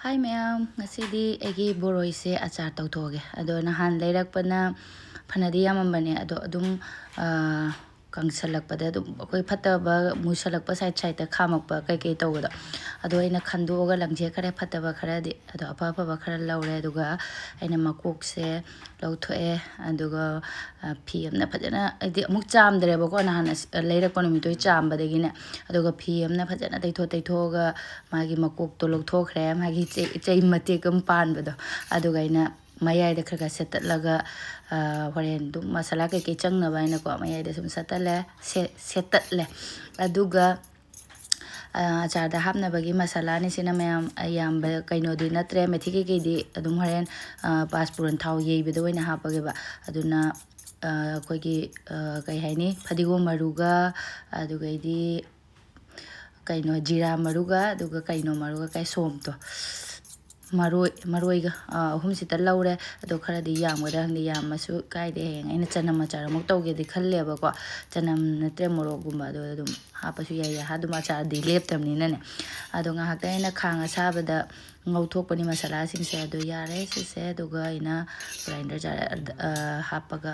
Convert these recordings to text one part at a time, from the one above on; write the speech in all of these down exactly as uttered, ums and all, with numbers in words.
ꯍꯥꯏ ꯃꯌꯥꯝ, ꯉꯁꯤꯗꯤ ꯑꯩꯒꯤ ꯕꯣꯔꯣꯏꯁꯦ ꯑꯆꯥꯔ ꯇꯧꯊꯣꯛꯑꯒꯦ꯫ ꯑꯗꯣ ꯅꯍꯥꯟ ꯂꯩꯔꯛꯄꯅ ꯐꯅꯗꯤ ꯌꯥꯝꯃꯝꯕꯅꯦ, ꯑꯗꯣ ꯑꯗꯨꯝ, ꯑꯥ, ꯀꯪꯁꯜꯂꯛꯄꯗ ꯑꯗꯨꯝ ꯑꯩꯈꯣꯏ ꯐꯠꯇꯕ ꯃꯨꯁꯜꯂꯛꯄ ꯁꯥꯏꯠ ꯁꯥꯏꯠꯇ ꯈꯥꯝꯃꯛꯄ ꯀꯩꯀꯩ ꯇꯧꯕꯗꯣ, ꯑꯗꯣ ꯑꯩꯅ ꯈꯟꯗꯣꯛꯑꯒ ꯂꯪꯊꯦꯛꯈ꯭ꯔꯦ ꯐꯠꯇꯕ ꯈꯔꯗꯤ꯫ ꯑꯗꯣ ꯑꯐ ꯑꯐꯕ ꯈꯔ ꯂꯧꯔꯦ, ꯑꯗꯨꯒ ꯑꯩꯅ ꯃꯀꯣꯛꯁꯦ ꯂꯧꯊꯣꯛꯑꯦ꯫ ꯑꯗꯨꯒ, ꯑ, ꯐꯤ ꯑꯃꯅ ꯐꯖꯅ, ꯍꯥꯏꯗꯤ ꯑꯃꯨꯛ ꯆꯥꯝꯗ꯭ꯔꯦꯕꯀꯣ, ꯅꯍꯥꯟ ꯑꯁ-, ꯂꯩꯔꯛꯄ ꯅꯨꯃꯤꯠꯇꯨ ꯑꯩ ꯆꯥꯝꯕꯗꯒꯤꯅꯦ꯫ ꯑꯗꯨꯒ ꯐꯤ ꯑꯃꯅ ꯐꯖꯅ ꯇꯩꯊꯣꯛ ꯇꯩꯊꯣꯛꯑꯒ ꯃꯥꯒꯤ ꯃꯀꯣꯛꯇꯣ ꯂꯧꯊꯣꯛꯈ꯭ꯔꯦ, ꯃꯥꯒꯤ ꯆꯩ, ꯆꯩ ꯃꯇꯦꯛ ꯑꯃ ꯄꯥꯟꯕꯗꯣ꯫ ꯑꯗꯨꯒ ꯑꯩꯅ ꯃꯌꯥꯏꯗ ꯈꯔ ꯈꯔ ꯁꯦꯠꯇꯠꯂꯒ, ꯑ, ꯍꯣꯔꯦꯟ ꯑꯗꯨꯝ ꯃꯁꯥꯂꯥ ꯀꯩꯀꯩ ꯆꯪꯅꯕ ꯍꯥꯏꯅꯀꯣ, ꯃꯌꯥꯏꯗ ꯁꯨꯝ ꯁꯦꯠꯇꯠꯂꯦ, ꯁꯦ-, ꯁꯦꯠꯇꯠꯂꯦ꯫ ꯑꯗꯨꯒ, ꯑ, ꯑꯆꯥꯔꯗ ꯍꯥꯞꯅꯕꯒꯤ ꯃꯁꯥꯂꯥꯅꯤ ꯁꯤꯅ ꯃꯌꯥꯝ, ꯑꯌꯥꯝꯕ ꯀꯩꯅꯣꯗꯤ ꯅꯠꯇ꯭ꯔꯦ, ꯃꯦꯊꯤ ꯀꯩꯀꯩꯗꯤ ꯑꯗꯨꯝ ꯍꯣꯔꯦꯟ, ꯑ, ꯄꯥꯁꯄꯨꯔꯟ ꯊꯥꯎ ꯌꯩꯕꯗ ꯑꯣꯏꯅ ꯍꯥꯞꯄꯒꯦꯕ꯫ ꯑꯗꯨꯅ, ꯑ, ꯑꯩꯈꯣꯏꯒꯤ, ꯑ, ꯀꯩ ꯍꯥꯏꯅꯤ, ꯐꯗꯤꯒꯣꯝ ꯃꯔꯨꯒ, ꯑꯗꯨꯒꯩꯗꯤ ꯀꯩꯅꯣ, ꯖꯤꯔꯥ ꯃꯔꯨꯒ, ꯑꯗꯨꯒ ꯀꯩꯅꯣ ꯃꯔꯨꯒ, ꯀꯩ, ꯁꯣꯝꯇꯣ, ꯃꯔꯣꯏ, ꯃꯔꯣꯏꯒ, ꯑ, ꯑꯍꯨꯝꯁꯤꯇ ꯂꯧꯔꯦ꯫ ꯑꯗꯣ ꯈꯔꯗꯤ ꯌꯥꯝꯒꯗ꯭ꯔꯥ ꯈꯪꯗꯦ, ꯌꯥꯝꯃꯁꯨ ꯀꯥꯏꯗꯦ, ꯍꯌꯦꯡ ꯑꯩꯅ ꯆꯅꯝ ꯑꯆꯥꯔ ꯑꯃꯨꯛ ꯇꯧꯒꯦꯗꯤ ꯈꯜꯂꯦꯕꯀꯣ꯫ ꯆꯅꯝ ꯅꯠꯇ꯭ꯔꯦ, ꯃꯣꯔꯣꯛꯒꯨꯝꯕ ꯑꯗꯣ ꯑꯗꯨꯝ ꯍꯥꯞꯄꯁꯨ ꯌꯥꯏ, ꯑꯗꯨꯝ ꯑꯆꯥꯔꯗꯤ ꯂꯦꯞꯇꯕꯅꯤꯅꯅꯦ꯫ ꯑꯗꯣ ꯉꯥꯏꯍꯥꯛꯇꯪ ꯑꯩꯅ ꯈꯥꯡ ꯑꯁꯥꯕꯗ ꯉꯧꯊꯣꯛꯄꯅꯤ ꯃꯁꯥꯂꯥꯁꯤꯡꯁꯦ꯫ ꯑꯗꯣ ꯌꯥꯔꯦ ꯁꯤꯁꯦ, ꯑꯗꯨꯒ ꯑꯩꯅ ꯒ꯭ꯔꯥꯏꯟꯗꯔ ꯖꯥꯔ, ꯑ, ꯍꯥꯞꯄꯒ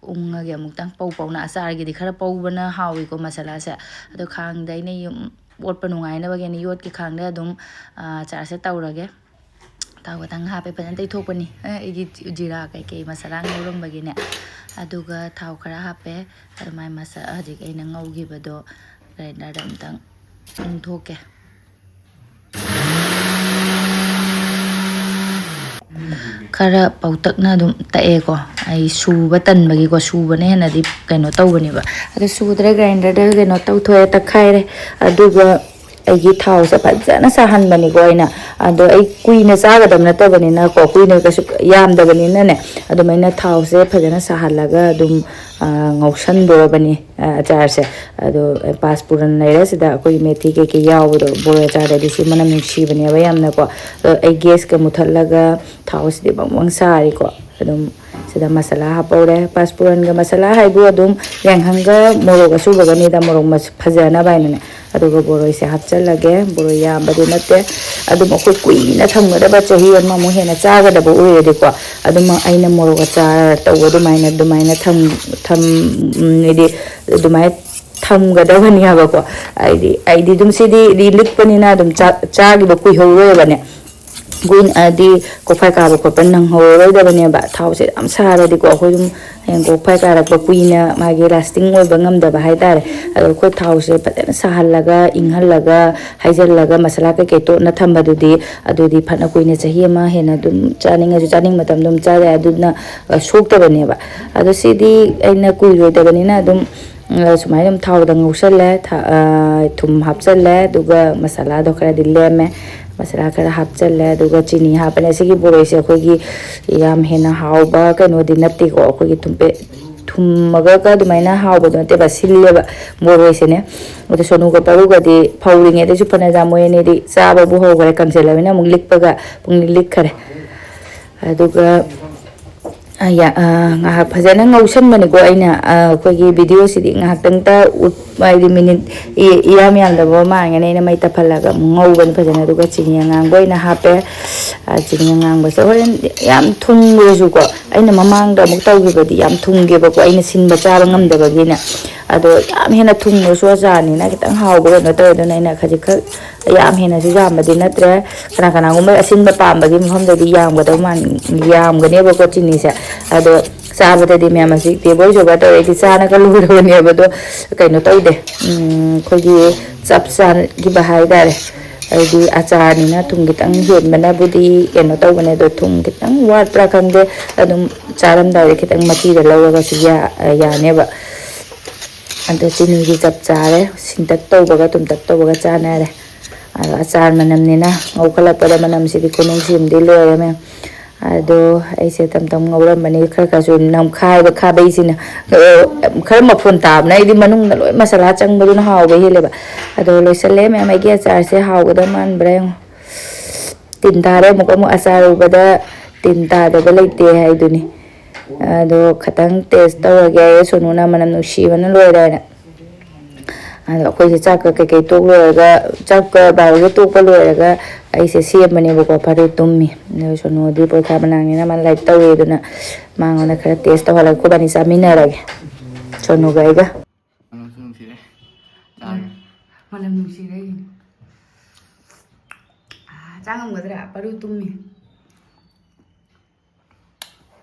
ꯎꯪꯉꯒꯦ ꯑꯃꯨꯛꯇꯪ꯫ ꯄꯧ ꯄꯧꯅ, ꯑꯆꯥꯔꯒꯤꯗꯤ ꯈꯔ ꯄꯧꯕꯅ ꯍꯥꯎꯏꯀꯣ ꯃꯁꯥꯂꯥꯁꯦ꯫ ꯑꯗꯣ ꯈꯥꯡꯗ ꯑꯩꯅ ꯌꯨꯝ ꯑꯣꯠꯄ ꯅꯨꯡꯉꯥꯏꯅꯕꯒꯤꯅ ꯌꯣꯠꯀꯤ ꯈꯥꯡꯗ ꯑꯗꯨꯝ, ꯑ, ꯑꯆꯥꯔꯁꯦ ꯇꯧꯔꯒꯦ꯫ ꯊꯥꯎ ꯈꯇꯪ ꯍꯥꯞꯄꯦ, ꯐꯖꯅ ꯇꯩꯊꯣꯛꯄꯅꯤ꯫ ꯑ, ꯑꯩꯒꯤ ꯖꯤ-, ꯖꯤꯔꯥ ꯀꯩꯀꯩ ꯃꯁꯥꯂꯥ ꯉꯧꯔꯝꯕꯒꯤꯅꯦ꯫ ꯑꯗꯨꯒ ꯊꯥꯎ ꯈꯔ ꯍꯥꯞꯄꯦ, ꯑꯗꯨ ꯃꯥꯏ ꯃꯁꯥ-, ꯍꯧꯖꯤꯛ ꯑꯩꯅ ꯉꯧꯈꯤꯕꯗꯣ ꯒ꯭ꯔꯥꯏꯟꯗꯔꯗ ꯑꯃꯨꯛꯇꯪ ꯎꯪꯊꯣꯛꯀꯦ꯫ ꯈꯔ ꯄꯧꯇꯛꯅ ꯑꯗꯨꯝ ꯇꯛꯑꯦꯀꯣ, ꯑꯩ ꯁꯨꯕ ꯇꯟꯕꯒꯤꯀꯣ꯫ ꯁꯨꯕꯅ ꯍꯦꯟꯅꯗꯤ ꯀꯩꯅꯣ ꯇꯧꯕꯅꯦꯕ꯫ ꯑꯗꯣ ꯁꯨꯗ꯭ꯔꯦ, ꯒ꯭ꯔꯥꯏꯟꯗꯔꯗ ꯀꯩꯅꯣ ꯇꯧꯊꯣꯛꯑꯦ, ꯇꯛꯈꯥꯏꯔꯦ꯫ ꯑꯗꯨꯒ ꯑꯩꯒꯤ ꯊꯥꯎꯁꯦ ꯐꯖꯅ ꯁꯥꯍꯟꯕꯅꯤꯀꯣ ꯑꯩꯅ꯫ ꯑꯗꯣ ꯑꯩ ꯀꯨꯏꯅ ꯆꯥꯒꯗꯕ ꯅꯠꯇꯕꯅꯤꯅꯀꯣ, ꯀꯨꯏꯅ ꯀꯩꯁꯨ ꯌꯥꯝꯗꯕꯅꯤꯅꯅꯦ, ꯑꯗꯨꯃꯥꯏꯅ ꯊꯥꯎꯁꯦ ꯐꯖꯅ ꯁꯥꯍꯜꯂꯒ ꯑꯗꯨꯝ ꯉꯧꯁꯟꯗꯣꯔꯕꯅꯤ ꯑꯆꯥꯔꯁꯦ꯫ ꯑꯗꯣ ꯄꯥꯁ ꯄꯨꯔꯟ ꯂꯩꯔꯦ ꯁꯤꯗ, ꯑꯩꯈꯣꯏꯒꯤ ꯃꯦꯊꯤ ꯀꯩꯀꯩ ꯌꯥꯎꯕꯗꯣ, ꯕꯣꯔꯣꯏ ꯑꯆꯥꯔꯗꯗꯤ ꯁꯤ ꯃꯅꯝ ꯅꯨꯡꯁꯤꯕꯅꯦꯕ ꯌꯥꯝꯅꯀꯣ꯫ ꯑꯗꯣ ꯑꯩ ꯒ꯭ꯌꯥꯁꯀ ꯃꯨꯊꯠꯂꯒ ꯊꯥꯎꯁꯤꯗꯤ ꯕꯪ ꯕꯪ ꯁꯥꯔꯤꯀꯣ꯫ ꯑꯗꯨꯝ ꯁꯤꯗ ꯃꯁꯥꯂꯥ ꯍꯥꯞꯄꯧꯔꯦ꯫ ꯄꯥꯁꯄꯨꯔꯟꯒ ꯃꯁꯥꯂꯥ ꯍꯥꯏꯕꯨ ꯑꯗꯨꯝ ꯌꯥꯏꯉꯪꯒ ꯃꯣꯔꯣꯛ ꯑꯁꯨꯕꯒꯅꯤꯗ, ꯃꯣꯔꯣꯛ ꯐꯖꯅꯕ ꯍꯥꯏꯅꯅꯦ꯫ ꯑꯗꯨꯒ ꯕꯣꯔꯣꯏꯁꯦ ꯍꯥꯞꯆꯤꯜꯂꯒꯦ꯫ ꯕꯣꯔꯣꯏ ꯌꯥꯝꯕꯗꯤ ꯅꯠꯇꯦ꯫ ꯑꯗꯨꯝ ꯑꯩꯈꯣꯏ ꯀꯨꯏꯅ ꯊꯝꯒꯗꯕ, ꯆꯍꯤ ꯑꯃꯃꯨꯛ ꯍꯦꯟꯅ ꯆꯥꯒꯗꯕ ꯑꯣꯏꯔꯗꯤꯀꯣ, ꯑꯗꯨꯝ ꯑꯩꯅ ꯃꯣꯔꯣꯛ ꯑꯆꯥꯔ ꯇꯧꯕ ꯑꯗꯨꯃꯥꯏꯅ ꯑꯗꯨꯃꯥꯏꯅ ꯊꯝ ꯍꯥꯏꯗꯤ ꯑꯗꯨꯃꯥꯏꯅ ꯊꯝꯒꯗꯕꯅꯤ ꯍꯥꯏꯕꯀꯣ꯫ ꯍꯥꯏꯗꯤ ꯑꯩꯗꯤ ꯑꯗꯨꯝ ꯁꯤꯗꯤ ꯂꯤꯛꯄꯅꯤꯅ ꯑꯗꯨꯝ ꯆꯥꯈꯤꯕ ꯀꯨꯏꯍꯧꯔꯣꯏꯕꯅꯦ꯫ ꯀꯨꯏꯅ ꯍꯥꯏꯗꯤ ꯀꯣꯛꯐꯥꯏ ꯀꯥꯕ ꯈꯣꯠꯄ ꯅꯪꯍꯧꯔꯔꯣꯏꯗꯕꯅꯦꯕ꯫ ꯊꯥꯎꯁꯦ ꯌꯥꯝ ꯁꯥꯔꯗꯤꯀꯣ ꯑꯩꯈꯣꯏ ꯑꯗꯨꯝ ꯍꯌꯦꯡ ꯀꯣꯛꯐꯥꯏ ꯀꯥꯔꯛꯄ, ꯀꯨꯏꯅ ꯃꯥꯒꯤ ꯂꯥꯁꯇꯤꯡ ꯑꯣꯏꯕ ꯉꯝꯗꯕ ꯍꯥꯏꯇꯥꯔꯦ꯫ ꯑꯗꯣ ꯑꯩꯈꯣꯏ ꯊꯥꯎꯁꯦ ꯐꯖꯅ ꯁꯥꯍꯜꯂꯒ, ꯏꯪꯍꯜꯂꯒ, ꯍꯩꯖꯤꯜꯂꯒ, ꯃꯁꯥꯂꯥ ꯀꯩꯀꯩ ꯇꯣꯠꯅ ꯊꯝꯕꯗꯨꯗꯤ, ꯑꯗꯨꯗꯤ ꯐꯅ ꯀꯨꯏꯅ, ꯆꯍꯤ ꯑꯃ ꯍꯦꯟꯅ ꯑꯗꯨꯝ ꯆꯥꯅꯤꯡꯉꯁꯨ ꯆꯥꯅꯤꯡ ꯃꯇꯝꯗ ꯑꯗꯨꯝ ꯆꯥ ꯌꯥꯏ꯫ ꯑꯗꯨꯅ ꯁꯣꯛꯇꯕꯅꯦꯕ꯫ ꯑꯗꯣ ꯁꯤꯗꯤ ꯑꯩꯅ ꯀꯨꯏꯔꯣꯏꯗꯕꯅꯤꯅ ꯑꯗꯨꯝ ꯁꯨꯃꯥꯏꯅ ꯑꯗꯨꯝ ꯊꯥꯎꯗ ꯉꯧꯁꯜꯂꯦ꯫ ꯊꯨꯝ ꯍꯥꯞꯆꯜꯂꯦ, ꯑꯗꯨꯒ ꯃꯁꯥꯂꯥꯗꯣ ꯈꯔꯗꯤ ꯂꯦꯝꯃꯦ꯫ ꯃꯁꯥꯂꯥ ꯈꯔ ꯍꯥꯞꯆꯜꯂꯦ, ꯑꯗꯨꯒ ꯆꯤꯅꯤ ꯍꯥꯞꯄꯅꯦ꯫ ꯁꯤꯒꯤ ꯕꯣꯔꯣꯏꯁꯦ ꯑꯩꯈꯣꯏꯒꯤ ꯌꯥꯝ ꯍꯦꯟꯅ ꯍꯥꯎꯕ ꯀꯩꯅꯣꯗꯤ ꯅꯠꯇꯦꯀꯣ꯫ ꯑꯩꯈꯣꯏꯒꯤ ꯊꯨꯝꯄꯦ ꯊꯨꯝꯃꯒ ꯑꯗꯨꯃꯥꯏꯅ ꯍꯥꯎꯕꯗꯣ ꯅꯠꯇꯦꯕ, ꯁꯤꯜꯂꯦꯕ ꯕꯣꯔꯣꯏꯁꯦꯅꯦ꯫ ꯑꯗꯣ ꯁꯣꯅꯨꯒ ꯄꯔꯨꯒꯗꯤ ꯐꯧꯔꯤꯉꯩꯗꯁꯨ ꯐꯅ ꯌꯥꯝ, ꯃꯣꯏ ꯑꯅꯤꯗꯤ ꯆꯥꯕꯕꯨ ꯍꯧꯈ꯭ꯔꯦ, ꯀꯪꯁꯤꯜꯂꯕꯅꯤꯅ ꯑꯃꯨꯛ ꯂꯤꯛꯄꯒ ꯄꯨꯡ ꯂꯤꯛꯈꯔꯦ꯫ ꯑꯗꯨꯒ ꯉꯥꯏꯍꯥꯛ ꯐꯖꯅ ꯉꯧꯁꯟꯕꯅꯤꯀꯣ ꯑꯩꯅ꯫ ꯑꯩꯈꯣꯏꯒꯤ ꯚꯤꯗꯤꯑꯣꯁꯤꯗꯤ ꯉꯥꯏꯍꯥꯛꯇꯪꯇ ꯍꯥꯏꯗꯤ ꯃꯤꯅꯤꯠ ꯏꯌꯥꯝ ꯌꯥꯝꯗꯕ ꯃꯥꯡꯒꯅꯤ꯫ ꯑꯩꯅ ꯃꯩ ꯇꯞꯍꯜꯂꯒ ꯑꯃꯨꯛ ꯉꯧꯕꯅꯤ ꯐꯖꯅ꯫ ꯑꯗꯨꯒ ꯆꯤꯅꯤ ꯑꯉꯥꯡꯕ ꯑꯣꯏꯅ ꯍꯥꯞꯄꯦ꯫ ꯆꯤꯅꯤ ꯑꯉꯥꯡꯕꯁꯦ ꯍꯣꯔꯦꯟ ꯌꯥꯝ ꯊꯨꯝꯈ꯭ꯔꯁꯨꯀꯣ, ꯑꯩꯅ ꯃꯃꯥꯡꯗ ꯑꯃꯨꯛ ꯇꯧꯈꯤꯕꯗꯤ ꯌꯥꯝ ꯊꯨꯝꯈꯤꯕꯀꯣ, ꯑꯩꯅ ꯁꯤꯟꯕ ꯆꯥꯕ ꯉꯝꯗꯕꯒꯤꯅꯦ꯫ ꯑꯗꯣ ꯌꯥꯝ ꯍꯦꯟꯅ ꯊꯨꯝꯕꯁꯨ ꯑꯆꯥꯔꯅꯤꯅ ꯈꯤꯇꯪ ꯍꯥꯎꯕ ꯀꯩꯅꯣ ꯇꯧꯋꯦ꯫ ꯑꯗꯨꯅ ꯑꯩꯅ ꯈꯖꯤꯛꯈꯛ, ꯌꯥꯝ ꯍꯦꯟꯅꯁꯨ ꯌꯥꯝꯕꯗꯤ ꯅꯠꯇ꯭ꯔꯦ꯫ ꯀꯅꯥ ꯀꯅꯥꯒꯨꯝꯕ ꯑꯁꯤꯟꯕ ꯄꯥꯝꯕꯒꯤ ꯃꯐꯝꯗꯗꯤ ꯌꯥꯝꯒꯗꯧ ꯃꯥꯟ ꯌꯥꯝꯒꯅꯦꯕꯀꯣ ꯆꯤꯅꯤꯁꯦ꯫ ꯑꯗꯣ ꯆꯥꯕꯗꯗꯤ ꯃꯌꯥꯝ ꯑꯁꯤ ꯇꯦꯕꯜ ꯁꯣꯕꯔ ꯇꯧꯔꯦ ꯑꯩꯗꯤ ꯆꯥꯅꯒ ꯂꯣꯏꯔꯕꯅꯦꯕ꯫ ꯑꯗꯣ ꯀꯩꯅꯣ ꯇꯧꯗꯦ, ꯑꯩꯈꯣꯏꯒꯤ ꯆꯞ ꯆꯥꯈꯤꯕ ꯍꯥꯏꯇꯥꯔꯦ꯫ ꯑꯩꯗꯤ ꯑꯆꯥꯔꯅꯤꯅ ꯊꯨꯝ ꯈꯤꯇꯪ ꯍꯦꯟꯕꯅꯕꯨꯗꯤ ꯀꯩꯅꯣ ꯇꯧꯕꯅꯦ, ꯑꯗꯣ ꯊꯨꯝ ꯈꯤꯇꯪ ꯋꯥꯠꯄ꯭ꯔꯥ ꯈꯪꯗꯦ꯫ ꯑꯗꯨꯝ ꯆꯥꯔꯝꯗꯥꯏꯗ ꯈꯤꯇꯪ ꯃꯆꯤꯗ ꯂꯧꯔꯒꯁꯨ ꯌꯥꯅꯦꯕ꯫ ꯑꯗꯣ ꯆꯤꯅꯤꯗꯤ ꯆꯞ ꯆꯥꯔꯦ, ꯁꯤꯟꯇꯛ ꯇꯧꯕꯒ ꯇꯨꯝꯇꯛ ꯇꯧꯕꯒ ꯆꯥꯟꯅꯔꯦ꯫ ꯑꯗꯣ ꯑꯆꯥꯔ ꯃꯅꯝꯅꯤꯅ ꯉꯧꯈꯠꯂꯛꯄꯗ ꯃꯅꯝꯁꯤꯗꯤ ꯈꯨꯅꯨꯡꯁꯤ ꯑꯃꯗꯤ ꯂꯣꯏꯔꯦ ꯃꯌꯥꯝ꯫ ꯑꯗꯣ ꯑꯩꯁꯦ ꯇꯝ ꯇꯝ ꯉꯧꯔꯝꯕꯅꯤ, ꯈꯔ ꯈꯔꯁꯨ ꯅꯝꯈꯥꯏꯕ ꯈꯥꯕꯩꯁꯤꯅ꯫ ꯑꯗꯣ ꯈꯔ ꯃꯐꯣꯟ ꯇꯥꯕꯅ ꯑꯩꯗꯤ ꯃꯅꯨꯡꯗ ꯂꯣꯏ ꯃꯁꯥꯂꯥ ꯆꯪꯕꯗꯨꯅ ꯍꯥꯎꯕ ꯍꯦꯜꯂꯦꯕ꯫ ꯑꯗꯣ ꯂꯣꯏꯁꯜꯂꯦ ꯃꯌꯥꯝ, ꯑꯩꯒꯤ ꯑꯆꯥꯔꯁꯦ ꯍꯥꯎꯒꯗꯕ ꯃꯥꯟꯕ꯭ꯔꯥ ꯌꯦꯡꯉꯣ꯫ ꯇꯤꯟ ꯇꯥꯔꯦ ꯑꯃꯨꯛ ꯑꯃꯨꯛ, ꯑꯆꯥꯔ ꯎꯕꯗ ꯇꯤꯟ ꯇꯥꯗꯕ ꯂꯩꯇꯦ ꯍꯥꯏꯗꯨꯅꯤ꯫ ꯑꯗꯣ ꯈꯇꯪ ꯇꯦꯁ ꯇꯧꯔꯒꯦ, ꯁꯣꯅꯨꯅ ꯃꯅꯝ ꯅꯨꯡꯁꯤꯕꯅ ꯂꯣꯏꯔꯦ ꯍꯥꯏꯅ꯫ ꯑꯗꯣ ꯑꯩꯈꯣꯏꯁꯦ ꯆꯥꯛꯀ ꯀꯩꯀꯩ ꯇꯣꯛ ꯂꯣꯏꯔꯒ, ꯆꯥꯛꯀ ꯕꯥꯔꯣꯒ ꯇꯣꯛꯄ ꯂꯣꯏꯔꯒ ꯑꯩꯁꯦ ꯁꯦꯝꯕꯅꯦꯕꯀꯣ, ꯐꯔꯨ ꯇꯨꯝꯃꯤ꯫ ꯑꯗꯣ ꯁꯣꯅꯨꯗꯤ ꯄꯣꯏꯈꯥ ꯃꯅꯥꯛꯅꯤꯅ ꯃꯥ ꯂꯥꯏꯔꯤꯛ ꯇꯧꯔꯤ, ꯑꯗꯨꯅ ꯃꯉꯣꯟꯗ ꯈꯔ ꯇꯦꯁ ꯇꯧꯍꯜꯂꯒ ꯑꯩꯈꯣꯏꯕꯥꯅꯤ ꯆꯥꯃꯤꯟꯅꯔꯒꯦ, ꯁꯣꯅꯨꯒ ꯑꯩꯒ꯫ ꯃꯅꯝꯁꯨ ꯅꯨꯡꯁꯤꯔꯦ꯫ ꯆꯥꯔꯦ꯫ ꯃꯅꯝ ꯅꯨꯡꯁꯤꯔꯦ ꯑꯩꯒꯤ꯫ ꯑꯥ, ꯆꯥ ꯉꯝꯒꯗ꯭ꯔꯥ? ꯄꯔꯨ ꯇꯨꯝꯃꯤ꯫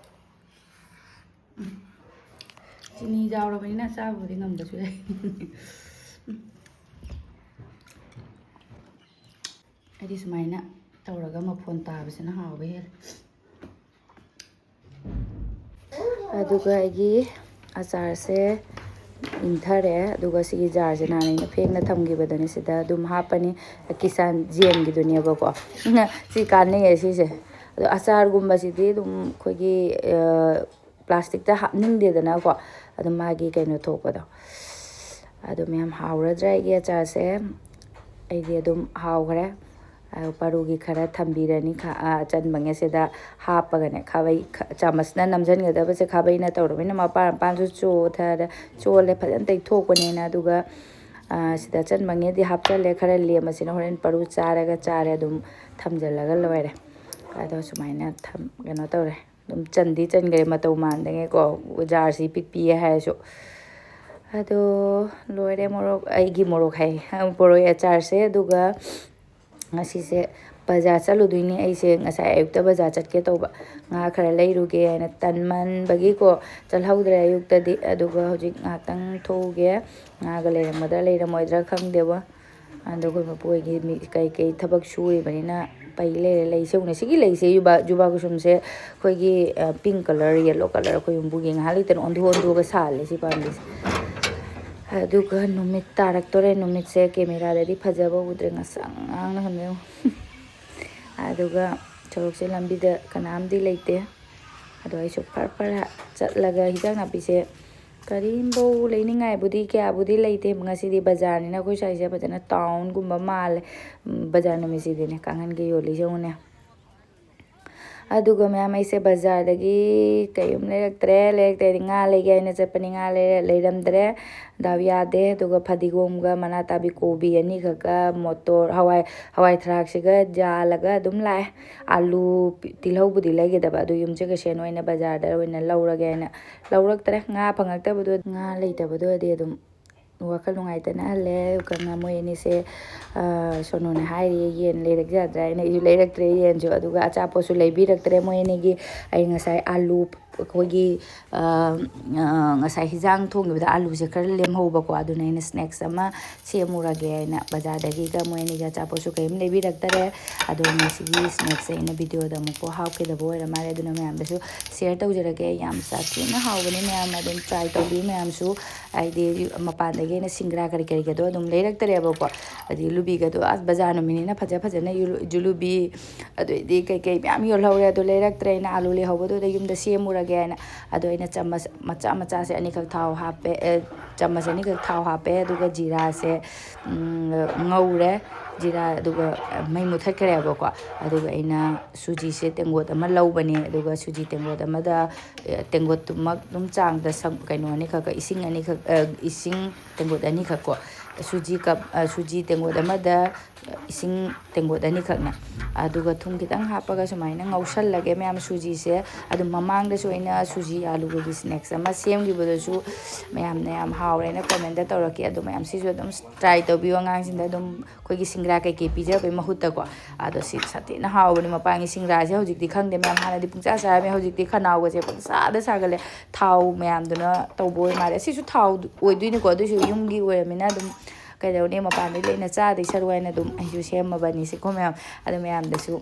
ꯆꯤꯅꯤ ꯌꯥꯎꯔꯕꯅꯤꯅ ꯆꯥꯕꯕꯨꯗꯤ ꯉꯝꯕꯁꯨ ꯌꯥꯏ꯫ ꯑꯩꯗꯤ ꯁꯨꯃꯥꯏꯅ ꯇꯧꯔꯒ ꯃꯐꯣꯟ ꯇꯥꯕꯁꯤꯅ ꯍꯥꯎꯕ ꯍꯦꯜꯂꯦ꯫ ꯑꯗꯨꯒ ꯑꯩꯒꯤ ꯑꯆꯥꯔꯁꯦ ꯏꯪꯊꯔꯦ꯫ ꯑꯗꯨꯒ ꯁꯤꯒꯤ ꯖꯥꯔꯁꯦ ꯅꯍꯥꯟ ꯑꯩꯅ ꯐꯦꯡꯅ ꯊꯝꯈꯤꯕꯗꯅꯦ, ꯁꯤꯗ ꯑꯗꯨꯝ ꯍꯥꯞꯄꯅꯤ꯫ ꯀꯤꯁꯥꯟ ꯖꯦꯝꯒꯤꯗꯨꯅꯦꯕꯀꯣ꯫ ꯁꯤ ꯀꯥꯟꯅꯩꯌꯦ ꯁꯤꯁꯦ꯫ ꯑꯗꯣ ꯑꯆꯥꯔꯒꯨꯝꯕꯁꯤꯗꯤ ꯑꯗꯨꯝ ꯑꯩꯈꯣꯏꯒꯤ, ꯑ, ꯄ꯭ꯂꯥꯁꯇꯤꯛꯇ ꯍꯥꯞꯅꯤꯡꯗꯦꯗꯅꯀꯣ꯫ ꯑꯗꯨꯝ ꯃꯥꯒꯤ ꯀꯩꯅꯣ ꯊꯣꯛꯄꯗꯣ꯫ ꯑꯗꯨ ꯃꯌꯥꯝ ꯍꯥꯎꯔꯗ꯭ꯔꯥ ꯑꯩꯒꯤ ꯑꯆꯥꯔꯁꯦ? ꯑꯩꯗꯤ ꯑꯗꯨꯝ ꯍꯥꯎꯈ꯭ꯔꯦ꯫ ꯑꯗꯨ ꯄꯔꯨꯒꯤ ꯈꯔ ꯊꯝꯕꯤꯔꯅꯤ, ꯈꯥ-, ꯑ, ꯑꯆꯟꯕꯉꯩꯁꯤꯗ ꯍꯥꯞꯄꯒꯅꯦ꯫ ꯈꯥꯕꯩ, ꯈ-, ꯆꯥꯃꯁꯅ ꯅꯝꯁꯤꯟꯒꯗꯕꯁꯦ ꯈꯥꯕꯩꯅ ꯇꯧꯔꯕꯅꯤꯅ ꯃꯄꯥꯟ ꯃꯄꯥꯟꯁꯨ ꯆꯣꯊꯔ-, ꯆꯣꯜꯂꯦ, ꯐꯖꯅ ꯇꯩꯊꯣꯛꯄꯅꯦꯅ꯫ ꯑꯗꯨꯒ, ꯑ, ꯁꯤꯗ ꯑꯆꯟꯕꯉꯩꯗꯤ ꯍꯥꯞꯆꯜꯂꯦ꯫ ꯈꯔ ꯂꯦꯝꯕꯁꯤꯅ ꯍꯣꯔꯦꯟ ꯄꯔꯨ ꯆꯥꯔꯒ ꯆꯥꯔꯦ, ꯑꯗꯨꯝ ꯊꯝꯖꯤꯜꯂꯒ ꯂꯣꯏꯔꯦ꯫ ꯑꯗꯣ ꯁꯨꯃꯥꯏꯅ ꯊꯝ-, ꯀꯩꯅꯣ ꯇꯧꯔꯦ꯫ ꯑꯗꯨꯝ ꯆꯟꯗꯤ ꯆꯟꯈ꯭ꯔꯦ ꯃꯇꯧ ꯃꯥꯟꯗꯉꯩꯀꯣ, ꯖꯥꯔꯁꯤ ꯄꯤꯛ ꯄꯤꯛꯑꯦ ꯍꯥꯏꯔꯁꯨ꯫ ꯑꯗꯣ ꯂꯣꯏꯔꯦ ꯃꯣꯔꯣꯛ, ꯑꯩꯒꯤ ꯃꯣꯔꯣꯛ ꯍꯥꯏ, ꯕꯣꯔꯣꯏ ꯑꯆꯥꯔꯁꯦ꯫ ꯑꯗꯨꯒ ꯉꯁꯤꯁꯦ ꯕꯖꯥꯔ ꯆꯠꯂꯨꯗꯣꯏꯅꯦ ꯑꯩꯁꯦ꯫ ꯉꯁꯥꯏ ꯑꯌꯨꯛꯇ ꯕꯖꯥꯔ ꯆꯠꯀꯦ ꯇꯧꯕ, ꯉꯥ ꯈꯔ ꯂꯩꯔꯨꯒꯦ ꯍꯥꯏꯅ ꯇꯟꯃꯟꯕꯒꯤꯀꯣ ꯆꯠꯍꯧꯗ꯭ꯔꯦ ꯑꯌꯨꯛꯇꯗꯤ꯫ ꯑꯗꯨꯒ ꯍꯧꯖꯤꯛ ꯉꯥꯏꯍꯥꯛꯇꯪ ꯊꯣꯛꯎꯒꯦ, ꯉꯥꯒ ꯂꯩꯔꯝꯒꯗ꯭ꯔꯥ ꯂꯩꯔꯝꯃꯣꯏꯗ꯭ꯔꯥ ꯈꯪꯗꯦꯕ꯫ ꯑꯗꯣ ꯑꯩꯈꯣꯏ ꯃꯄꯨ ꯍꯣꯏꯒꯤ ꯃꯤ ꯀꯩꯀꯩ ꯊꯕꯛ ꯁꯨꯔꯤꯕꯅꯤꯅ ꯄꯩ ꯂꯩꯔꯦ꯫ ꯂꯩꯁꯦ ꯎꯅ-, ꯁꯤꯒꯤ ꯂꯩꯁꯦ ꯖꯨꯕꯥ-, ꯖꯨꯕꯥ ꯀꯨꯁꯨꯝꯁꯦ ꯑꯩꯈꯣꯏꯒꯤ, ꯑ, pink colour, yellow colour ꯑꯩꯈꯣꯏ ꯌꯨꯝꯕꯨꯒꯤ ꯉꯥꯏꯍꯥꯛ ꯂꯩꯇꯅ ꯑꯣꯟꯊꯣꯛ ꯑꯣꯟꯊꯣꯛꯑꯒ ꯁꯥꯍꯜꯂꯦ ꯁꯤ ꯄꯥꯝꯕꯤꯁꯦ꯫ ꯑꯗꯨꯒ ꯅꯨꯃꯤꯠ ꯇꯥꯔꯛꯇꯣꯔꯦ꯫ ꯅꯨꯃꯤꯠꯁꯦ ꯀꯦꯃꯦꯔꯥꯗꯗꯤ ꯐꯖꯕ ꯎꯗ꯭ꯔꯦ, ꯉꯁꯪ ꯉꯥꯡꯅ ꯍꯟꯕ ꯌꯦꯡꯉꯨ꯫ ꯑꯗꯨꯒ ꯁꯣꯔꯣꯛꯁꯦ, ꯂꯝꯕꯤꯗ ꯀꯅꯥꯝꯗꯤ ꯂꯩꯇꯦ꯫ ꯑꯗꯣ ꯑꯩꯁꯨ ꯐꯔ ꯐꯔ ꯆꯠꯂꯒ ꯍꯤꯟꯖꯥꯡ ꯅꯥꯄꯤꯁꯦ ꯀꯔꯤꯝꯐꯧ ꯂꯩꯅꯤꯡꯉꯥꯏꯕꯨꯗꯤ ꯀꯌꯥꯕꯨꯗꯤ ꯂꯩꯇꯦ꯫ ꯉꯁꯤꯗꯤ ꯕꯖꯥꯔꯅꯤꯅ ꯑꯩꯈꯣꯏ ꯁ꯭ꯋꯥꯏꯁꯦ ꯐꯖꯅ ꯇꯥꯎꯟꯒꯨꯝꯕ ꯃꯥꯜꯂꯦ, ꯎꯝ, ꯕꯖꯥꯔ ꯅꯨꯃꯤꯠꯁꯤꯗꯤꯅꯦ꯫ ꯀꯥꯡꯈꯟꯒ ꯌꯣꯜꯂꯤꯁꯦ ꯌꯦꯡꯉꯨꯅꯦ꯫ ꯑꯗꯨꯒ ꯃꯌꯥꯝ, ꯑꯩꯁꯦ ꯕꯖꯥꯔꯗꯒꯤ ꯀꯩꯝ ꯂꯩꯔꯛꯇ꯭ꯔꯦ꯫ ꯂꯩꯔꯛꯇ꯭ꯔꯦꯗꯤ ꯉꯥ ꯂꯩꯒꯦ ꯍꯥꯏꯅ ꯆꯠꯄꯅꯤ, ꯉꯥ ꯂꯩꯔ-, ꯂꯩꯔꯝꯗ꯭ꯔꯦ꯫ ꯗꯥꯎ ꯌꯥꯗꯦ꯫ ꯑꯗꯨꯒ ꯐꯗꯤꯒꯣꯝꯒ ꯃꯅꯥ ꯇꯥꯕꯤ ꯀꯣꯕꯤ ꯑꯅꯤꯈꯛꯀ, ꯃꯣꯇꯣꯔ, ꯍꯋꯥꯏ, ꯍꯋꯥꯏ ꯊꯔꯥꯛꯁꯤꯒ ꯌꯥꯜꯂꯒ ꯑꯗꯨꯝ ꯂꯥꯛꯑꯦ꯫ ꯑꯥꯂꯨ, ꯄꯤ-, ꯇꯤꯜꯍꯧꯕꯨꯗꯤ ꯂꯩꯒꯗꯕ, ꯑꯗꯨ ꯌꯨꯝꯁꯀꯩ ꯁꯦꯟ ꯑꯣꯏꯅ ꯕꯖꯥꯔꯗ ꯑꯣꯏꯅ ꯂꯧꯔꯒꯦ ꯍꯥꯏꯅ ꯂꯧꯔꯛꯇ꯭ꯔꯦ꯫ ꯉꯥ ꯐꯪꯉꯛꯇꯕꯗꯣ, ꯉꯥ ꯂꯩꯇꯕꯗꯣ ꯑꯣꯏꯔꯗꯤ ꯑꯗꯨꯝ ꯋꯥꯈꯜ ꯅꯨꯡꯉꯥꯏꯇꯅ ꯍꯜꯂꯦ꯫ ꯑꯗꯨꯒ ꯃꯣꯏ ꯑꯅꯤꯁꯦ, ꯑ, ꯁꯣꯅꯨꯅ ꯍꯥꯏꯔꯤꯌꯦ, "ꯌꯦꯟ ꯂꯩꯔꯛ ꯌꯥꯗ꯭ꯔꯥ?" ꯍꯥꯏꯅ꯫ ꯑꯩꯁꯨ ꯂꯩꯔꯛꯇ꯭ꯔꯦ ꯌꯦꯟꯁꯨ꯫ ꯑꯗꯨꯒ ꯑꯆꯥꯄꯣꯠꯁꯨ ꯂꯩꯕꯤꯔꯛꯇ꯭ꯔꯦ ꯃꯣꯏ ꯑꯅꯤꯒꯤ꯫ ꯑꯩ ꯉꯁꯥꯏ ꯑꯥꯂꯨ, ꯑꯩꯈꯣꯏꯒꯤ, ꯑ, ꯑ, ꯉꯁꯥꯏ ꯍꯤꯟꯖꯥꯡ ꯊꯣꯡꯈꯤꯕꯗ ꯑꯥꯂꯨꯁꯦ ꯈꯔ ꯂꯦꯝꯍꯧꯕꯀꯣ, ꯑꯗꯨꯅ ꯑꯩꯅ ꯁ꯭ꯅꯦꯛꯁ ꯑꯃ ꯁꯦꯝꯃꯨꯔꯒꯦ ꯍꯥꯏꯅ ꯕꯖꯥꯔꯗꯒꯤꯒ ꯃꯣꯏ ꯑꯅꯤꯒꯤ ꯑꯆꯥꯄꯣꯠꯁꯨ ꯀꯔꯤꯝ ꯂꯩꯕꯤꯔꯛꯇꯔꯦ꯫ ꯑꯗꯣ ꯉꯁꯤꯒꯤ ꯁ꯭ꯅꯦꯛꯁꯁꯦ ꯑꯩꯅ ꯚꯤꯗꯤꯑꯣꯗ ꯑꯃꯨꯛꯐꯥꯎ ꯍꯥꯞꯈꯤꯗꯕ ꯑꯣꯏꯔ ꯃꯥꯜꯂꯦ꯫ ꯑꯗꯨꯅ ꯃꯌꯥꯝꯗꯁꯨ ꯁꯤꯌꯔ ꯇꯧꯖꯔꯒꯦ꯫ ꯌꯥꯝ ꯁꯥꯊꯤꯅ ꯍꯥꯎꯕꯅꯤ, ꯃꯌꯥꯝ ꯑꯗꯨꯝ ꯇ꯭ꯔꯥꯏ ꯇꯧꯕꯤꯌꯨ ꯃꯌꯥꯝꯁꯨ꯫ ꯍꯥꯏꯗꯤ ꯃꯄꯥꯟꯗꯒꯤ ꯑꯩꯅ ꯁꯤꯡꯒ꯭ꯔꯥ ꯀꯔꯤ ꯀꯔꯤꯒꯗꯣ ꯑꯗꯨꯝ ꯂꯩꯔꯛꯇꯔꯦꯕꯀꯣ꯫ ꯑꯗꯩ ꯂꯨꯕꯤꯒꯗꯣ ꯑꯁ ꯕꯖꯥꯔ ꯅꯨꯃꯤꯠꯅꯤꯅ ꯐꯖ ꯐꯖꯅ ꯌꯨ-, ꯖꯨꯂꯨꯕꯤ, ꯑꯗꯩꯗꯤ ꯀꯩꯀꯩ ꯃꯌꯥꯝ ꯌꯣꯜꯍꯧꯔꯦ꯫ ꯑꯗꯣ ꯂꯩꯔꯛꯇ꯭ꯔꯦ ꯑꯩꯅ, ꯑꯥꯂꯨ ꯂꯩꯍꯧꯕꯗꯨꯗ ꯌꯨꯝꯗ ꯁꯦꯝꯃꯨꯔꯒꯦ ꯍꯥꯏꯅ꯫ ꯑꯗꯣ ꯑꯩꯅ ꯆꯃꯁ ꯃꯆꯥ ꯃꯆꯥꯁꯦ ꯑꯅꯤꯈꯛ ꯊꯥꯎ ꯍꯥꯞꯄꯦ, ꯑꯦ, ꯆꯃꯁ ꯑꯅꯤꯈꯛ ꯊꯥꯎ ꯍꯥꯞꯄꯦ꯫ ꯑꯗꯨꯒ ꯖꯤꯔꯥꯁꯦ, ꯎꯝ, ꯉꯧꯔꯦ꯫ ꯖꯤꯔꯥ, ꯑꯗꯨꯒ ꯃꯩ ꯃꯨꯊꯠꯈ꯭ꯔꯦꯕꯀꯣ꯫ ꯑꯗꯨꯒ ꯑꯩꯅ ꯁꯨꯖꯤꯁꯦ ꯇꯦꯡꯀꯣꯠ ꯑꯃ ꯂꯧꯕꯅꯦ꯫ ꯑꯗꯨꯒ ꯁꯨꯖꯤ ꯇꯦꯡꯀꯣꯠ ꯑꯃꯗ, ꯑꯦ, ꯇꯦꯡꯀꯣꯠꯇꯨꯃꯛ ꯑꯗꯨꯝ ꯆꯥꯡꯗ ꯁꯪ-, ꯀꯩꯅꯣ ꯑꯅꯤꯈꯛ, ꯏꯁꯤꯡ ꯑꯅꯤꯈꯛ, ꯑ, ꯏꯁꯤꯡ ꯇꯦꯡꯀꯣꯠ ꯑꯅꯤꯈꯛ ꯀꯣ, ꯁꯨꯖꯤ ꯀꯞ, ꯑ, ꯁꯨꯖꯤ ꯇꯦꯡꯀꯣꯠ ꯑꯃꯗ ꯏꯁꯤꯡ ꯇꯦꯡꯀꯣꯠ ꯑꯅꯤꯈꯛꯅꯦ꯫ ꯑꯗꯨꯒ ꯊꯨꯝ ꯈꯤꯇꯪ ꯍꯥꯞꯄꯒ ꯁꯨꯃꯥꯏꯅ ꯉꯧꯁꯜꯂꯒꯦ ꯃꯌꯥꯝ꯫ ꯁꯨꯖꯤꯁꯦ ꯑꯗꯨꯝ ꯃꯃꯥꯡꯗꯁꯨ ꯑꯩꯅ ꯁꯨꯖꯤ ꯑꯥꯂꯨꯒꯤ ꯁ꯭ꯅꯦꯛꯁ ꯑꯃ ꯁꯦꯝꯈꯤꯕꯗꯁꯨ ꯃꯌꯥꯝꯅ ꯌꯥꯝ ꯍꯥꯎꯔꯦꯅ ꯀꯣꯃꯦꯟꯗ ꯇꯧꯔꯛꯈꯤ꯫ ꯑꯗꯣ ꯃꯌꯥꯝ ꯁꯤꯁꯨ ꯑꯗꯨꯝ ꯇ꯭ꯔꯥꯏ ꯇꯧꯕꯤꯌꯨ ꯑꯉꯥꯡꯁꯤꯡꯗ ꯑꯗꯨꯝ ꯑꯩꯈꯣꯏꯒꯤ ꯁꯤꯡꯒ꯭ꯔꯥ ꯀꯩꯀꯩ ꯄꯤꯖꯕꯩ ꯃꯍꯨꯠꯇꯀꯣ꯫ ꯑꯗꯣ ꯁꯤ ꯁꯥꯊꯤꯅ ꯍꯥꯎꯕꯅꯤ꯫ ꯃꯄꯥꯟꯒꯤ ꯁꯤꯡꯒ꯭ꯔꯥꯁꯦ ꯍꯧꯖꯤꯛꯇꯤ ꯈꯪꯗꯦ ꯃꯌꯥꯝ, ꯍꯥꯟꯅꯗꯤ ꯄꯨꯡꯆꯥ ꯆꯥꯔꯝꯃꯦ, ꯍꯧꯖꯤꯛꯇꯤ ꯈꯅꯥꯎꯒꯁꯦ ꯄꯨꯡꯁꯥꯗ ꯁꯥꯒꯠꯂꯦ꯫ ꯊꯥꯎ ꯃꯌꯥꯝꯗꯨꯅ ꯇꯧꯕ ꯑꯣꯏ ꯃꯥꯜꯂꯦ꯫ ꯁꯤꯁꯨ ꯊꯥꯎ ꯑꯣꯏꯗꯣꯏꯅꯤꯀꯣ, ꯑꯗꯨꯏꯁꯨ ꯌꯨꯝꯒꯤ ꯑꯣꯏꯔꯃꯤꯅ ꯑꯗꯨꯝ ꯀꯩꯗꯧꯅꯤ, ꯃꯄꯥꯟꯗꯩ ꯂꯩꯅ ꯆꯥꯗꯣꯏ ꯁꯔꯨꯛ ꯍꯥꯏꯅ ꯑꯗꯨꯝ ꯑꯩꯁꯨ ꯁꯦꯝꯃꯕꯅꯤ ꯁꯤꯀꯣ ꯃꯌꯥꯝ꯫ ꯑꯗꯣ ꯃꯌꯥꯝꯗꯁꯨ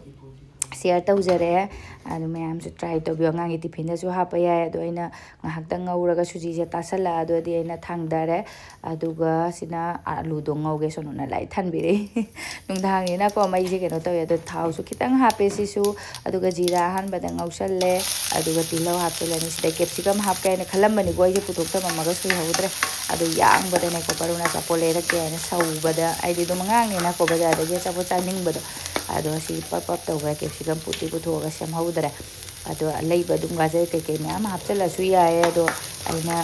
share ꯇꯧꯖꯔꯦ꯫ ꯑꯗꯨ ꯃꯌꯥꯝꯁꯨ try ꯇꯧꯕꯤꯌꯨ꯫ ꯑꯉꯥꯡꯒꯤ tiffinꯗꯁꯨ ꯍꯥꯞꯄ ꯌꯥꯏ꯫ ꯑꯗꯣ ꯑꯩꯅ ꯉꯥꯏꯍꯥꯛꯇꯪ ꯉꯧꯔꯒ ꯁꯨꯖꯤꯁꯦ ꯇꯥꯁꯜꯂꯛꯑꯗꯤ ꯑꯩꯅ ꯊꯥꯡꯗꯔꯦ꯫ ꯑꯗꯨꯒ ꯁꯤꯅ ꯑꯂꯨꯗꯣ ꯉꯧꯒꯦ꯫ ꯁꯣꯅꯨꯅ light ꯊꯥꯟꯕꯤꯔꯛꯏ꯫ ꯅꯨꯡꯗꯥꯡꯅꯤꯅꯀꯣ ꯃꯩꯁꯦ ꯀꯩꯅꯣ ꯇꯧꯋꯦ꯫ ꯑꯗꯣ ꯊꯥꯎꯁꯨ ꯈꯤꯇꯪ ꯍꯥꯞꯄꯦ ꯁꯤꯁꯨ꯫ ꯑꯗꯨꯒ ꯖꯤꯔꯥ ꯑꯍꯥꯟꯕꯗ ꯉꯧꯁꯜꯂꯦ꯫ ꯑꯗꯨꯒ ꯇꯤꯜꯍꯧ ꯍꯥꯞꯆꯤꯜꯂꯅꯤ꯫ ꯁꯤꯗ capsicum ꯍꯥꯞꯀꯦ ꯍꯥꯏꯅ ꯈꯜꯂꯝꯕꯅꯤꯀꯣ꯫ ꯑꯩꯁꯦ ꯄꯨꯊꯣꯛ ꯊꯝꯃꯝꯃꯒ ꯁꯣꯏꯍꯧꯗ꯭ꯔꯦ꯫ ꯑꯗꯨ ꯌꯥꯡꯕꯗꯅꯦꯀꯣ, ꯄꯔꯨꯅ ꯑꯆꯥꯄꯣꯠ ꯂꯩꯔꯛꯀꯦ ꯍꯥꯏꯅ ꯁꯧꯕꯗ, ꯑꯩꯗꯤ ꯑꯗꯨꯝ ꯑꯉꯥꯡꯅꯤꯅꯀꯣ ꯕꯖꯥꯔꯗꯒꯤ ꯑꯆꯥꯄꯣꯠ ꯆꯥꯅꯤꯡꯕꯗꯣ꯫ ꯑꯗꯣ ꯁꯤ ꯄꯞ ꯄꯞ ꯇꯧꯈ꯭ꯔꯦ꯫ Capsicum ꯄꯨꯗꯤ ꯄꯨꯊꯣꯛꯑꯒ ꯁꯦꯝꯍꯧꯗ꯭ꯔꯦ꯫ ꯑꯗꯣ ꯑꯂꯩꯕ ꯑꯗꯨꯝ ꯒꯥꯖꯔ ꯀꯩꯀꯩ ꯃꯌꯥꯝ ꯍꯥꯞꯆꯤꯜꯂꯁꯨ ꯌꯥꯏꯌꯦ꯫ ꯑꯗꯣ ꯑꯩꯅ